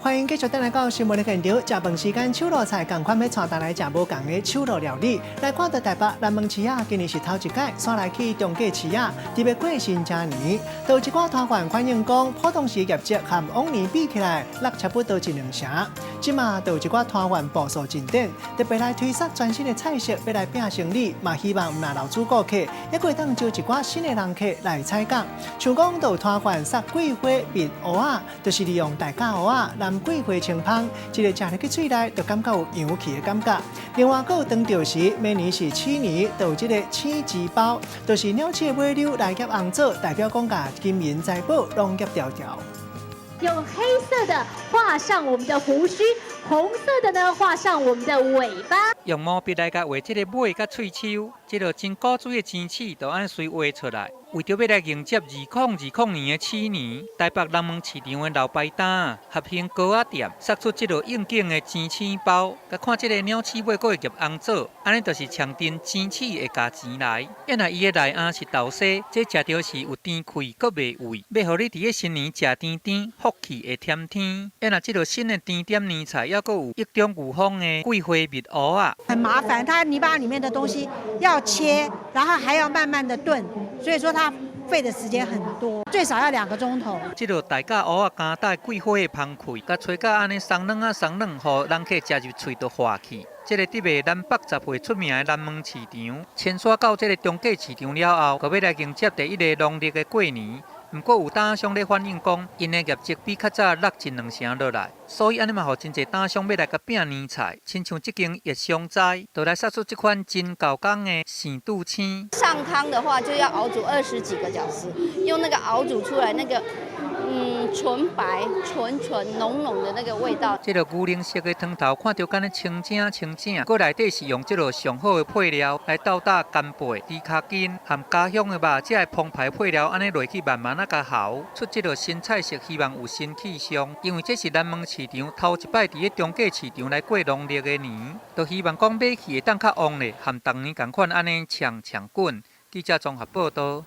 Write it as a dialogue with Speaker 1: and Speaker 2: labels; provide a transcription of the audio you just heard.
Speaker 1: 歡迎繼續轉來到新聞的現場。食飯時間，手路菜仝款欲帶大家來食無仝的手路料理。來看到台北南門市仔，今年是頭一擺，徙來去中價市仔，特別過新正年。有一寡攤販反映講，普通時業績和往年比起來，落差不多一兩成。這馬有一寡攤販步數進展，特別來推捒全新的菜色，欲來拼生意，嘛希望毋若留住顧客，猶閣會當招一寡新的人客來採購。像講有攤販捒桂花蜜芋仔，就是利用大甲芋仔、南桂花清芳，這个食入去喙內，就感覺有洋氣的感覺。另外，閣有當著時，每年是鼠年，就有這个鼠膣包，就是鳥鼠的尾溜來夾紅棗，代表講共金銀財寶攏夾牢牢。
Speaker 2: 用黑色的畫上我們的鬍鬚，紅色的呢畫上我們的尾巴。
Speaker 3: 用毛筆來共畫這个尾佮喙鬚，這个真古錐的錢鼠就按呢隨畫出來。為著欲來迎接2020年的鼠年，台北南門市場的老牌檔合興糕仔店，殺出這个應景的錢鼠包。共看這个鳥鼠尾閣會夾紅棗，按呢就是象徵錢鼠會共錢來。原來伊的內餡是豆沙，這食著時有甜氣，閣袂畏，欲予你佇咧新年食甜甜，福氣會添添。原來這个新的甜點年菜，猶閣有一中牛風的桂花蜜芋仔。
Speaker 4: 很麻煩，它泥巴裡面的東西要切，然後還要慢慢的燉，所以說它費的時間很多，最少要2個鐘頭。
Speaker 3: 這个大甲芋仔乾帶桂花的芳氣，共炊甲按呢鬆軟啊鬆軟，予人客食入喙就化去。這个佇賣南北雜貨出名的南門市場，遷徙到這个中價市場了後，閣欲來迎接第一个農曆的過年。毋過有檔商咧反映講，𪜶的業績比較早落一兩成落來，所以按呢嘛，予真濟檔商欲來共拼年菜，親像這間葉商齋，就來殺出這款真厚工的生肚青。
Speaker 5: 上湯的話就要熬煮20幾個小時，用那個熬煮出來那個純白、純純濃濃的那個味道。
Speaker 3: 這个牛奶色的湯頭看著敢若清正清正，閣內底是用這个上好的配料來鬥打干貝、豬跤筋和家鄉的肉，才會澎湃配料按呢落去慢慢仔共郇，出這个新菜色，希望有新氣象。因為這是南門市場頭一擺佇咧中價市場來過農曆的年，就希望講買氣會當較旺咧，和逐年仝款按呢搶搶滾。記者綜合報導。